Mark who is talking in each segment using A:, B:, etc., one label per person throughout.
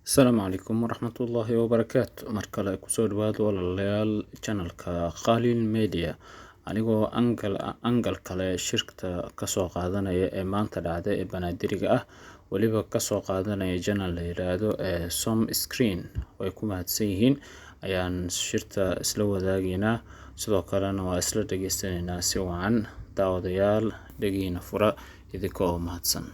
A: Asalaamu calaykum waraxmatullaahi wabarakaatu. Mar kale kusoo dhawaad, walaalayaal, channelka Qalin Media. Anigoo angle kale shirka kasoo qaadanaya ee maanta dhacday ee Banaadiriga ah, weliba kasoo qaadanaya channel la yiraahdo ee Som Screen, way ku mahadsan yihiin, ayaan shirta isla wadaagaynaa, sidoo kalena waa isla dhageysanaynaa si wacan. Daawadayaal, dhegiina fura idinka oo mahadsan.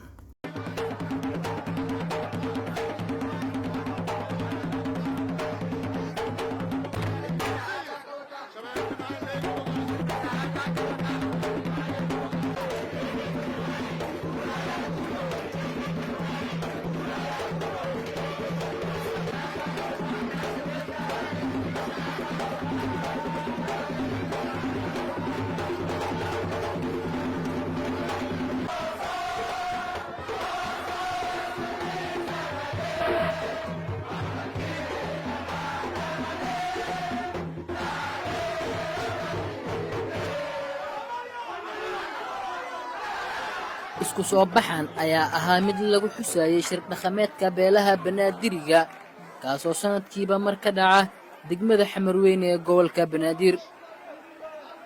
B: Isku soo baxan ayaa ahaa mid lagu xusayay shir dhaqameedka beelaha Banaadiriga, kaasoo sanadkiiba mar ka dhaca degmada Xamarweyne ee gobolka Banaadir.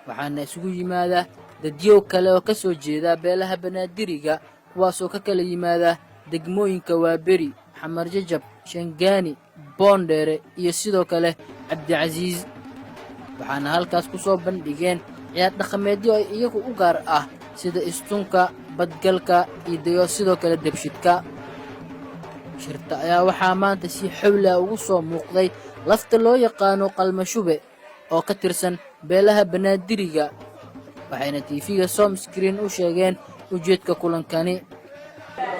B: Waxaana isugu yimaada dadyow kale oo ka soo jeeda beelaha Banaadiriga, kuwaasoo ka kala yimaada degmooyinka Waaberi, Xamar Jajab, Shangaani, Boondheere iyo sidoo kale Cabdicasiis. Waxaana halkaas ku soo bandhigeen ciyaar dhaqameedyo ay iyagu u gaar ah, sida istunka, badgalka iyo dayo, sidoo kale debshidka. Shirta ayaa waxaa maanta si xowli ah ugu soo muuqday lafta loo yaqaano Qalmashube oo ka tirsan beelaha Banaadiriga, waxayna TV-ga Somscreen u sheegeen ujeedka kulankani.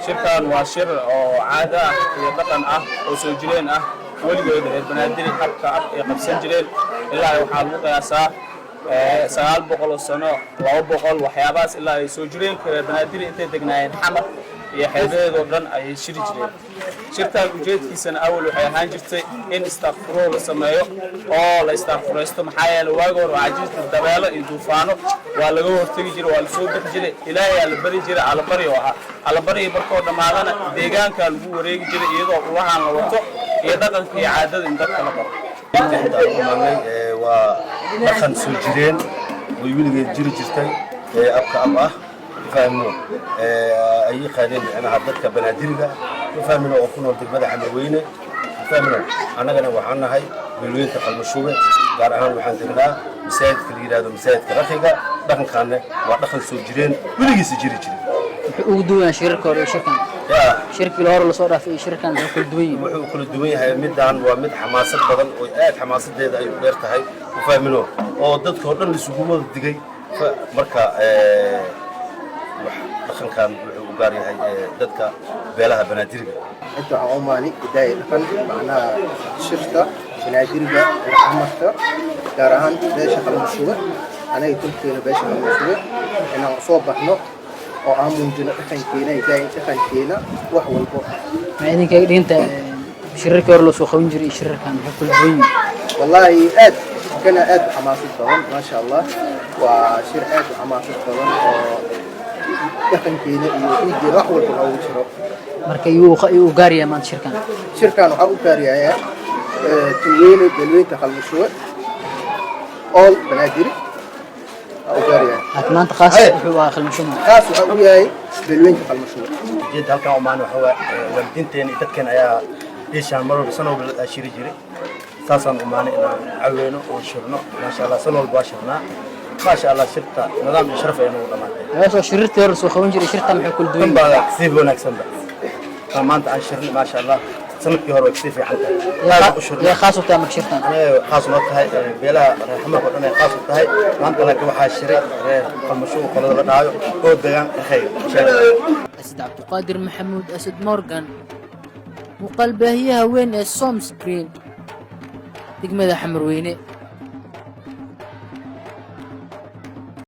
C: Shirkan waa shir oo caado ah iyo dhaqan ah oo soo jireen ah. Weligood reer Banaadiri habka ab ay qabsan jireen ilaa waxaa lagu qiyaasaa 900 oo sano, 200 waxyaabahaas, ilaa ay soo jireenka reer Banaadiri intay degnaayeen Xamar iyo xeebaheedoo dhan ayay shiri jireen. Shirkan ujeedkiisana awal waxay ahaan jirtay in istakfuro la sameeyo oo la istakfuraysto, maxaa yeelay waagi hore waxaa jiri jirtay dabeelo iyo duufaano, waa laga hortegi jiray, waa lasoo bixi jiray, Ilaahay la bari jiray, allabari oo ahaa. Allabari markoo dhammaadana deegaankaa lagu wareegi jiray iyadoo ulahaan la wato iyo dhaqanka iyo caadada in dadka la baro.
D: Imaanay waa dhaqan soo jireen oy weligeed jiri jirtay ee abka ab ah, fahmno, ay yaqaaneen micnaha dadka Banaadiriga, fahmino, oo ku nool degmada Xamarweyne, fahmino. Annagana waxaan nahay beelweynta Qalmashube, gaar ahaan waxaan degnaa masaajidka la yidhahdo masaajidka Rakiga. Dhaqankaanne waa dhaqan soo jireen, weligiisa jiri jiray.
B: Muxuu ugu duwan yahay shirarka hore iyo shirkan?
D: Yaa?
B: Shirkii hore lasoo dhaafay iyo shirkan muxuu kala duwan yihiin?
D: Wuxuu kala duwan yahay, midaan waa mid xamaasad badan oo aad xamaasadeeda ay u dheer tahay, u fahmino, oo dadka oo dhan isugu wada digay. Marka dhaqankan wuxuu u gaar yahay dadka beelaha Banaadiriga.
E: Inta waxaan u maani hidaaya dhaqan, macnaha shirta Banaadiriga ee Xamarka, gaar ahaan beesha Qalmashuga, anaga tulkeena beesha Qalmashuga, inaan soo baxno oo aan muujino dhaqankeena, hidaaya dhaqankeena, wax walbo.
B: Maxay idinkaga dhigantahay shirarkii hore loo soo qaban jiray iyo shirarkan, muxuu kala duwan yihiin?
E: Wallaahi aad kana aad u xamaasad badan, maasha Allah. Waa shir aad u xamaasad badan oo dhaqankeena iyo dhiiggeena wax walba noogu jiro.
B: Marka yuu u gaar yahay maanta shirkan?
E: Shirkan waxaa u gaaryayaa tulweyne beelweynta Qalmashuwe, all Banaadiri aa u gaaryahay.
B: Laakiin maanta khaas wuxuu ahaa Qalmashuba.
E: Khaas waxaa u yahay beelweynta Qalmashuwe.
D: Ujeedda halkan umaan waxa waa waalidiinteena iyo dadkeena ayaa beeshaan mar walba, san walba la shiri jiray. Saasaan umaanay inaan caweyno oo shirno. Maasha Allah, san walba waa shirnaa, maasha Allah. Shirta nidaam iyo sharaf ay nagu dhamaatay.
B: Meesha shirartii hore lasoo qaban jiray shirtan maxay kala duwan
D: tan
B: yihiin?
D: Baa kasii wanaagsanba tan maanta aan shirnay, maasha Allah. Sanadkii hore way kasii fiican tahay, aad u shirnay.
B: Yaa khaas u tahay marka shirtan?
D: Anaga khaas noo tahay, beelaha reer Xamarka oo dhan ay khaas u tahay maanta, laakiin waxaa shiray reer Qalmashuuq, qolada la dhaayo oo degaan Rakhayga.
B: Asad Cabduqaadir Maxamuud, Asad Morgan, muuqaal baahiyaha weyn ee Somscreen, degmada Xamarweyne.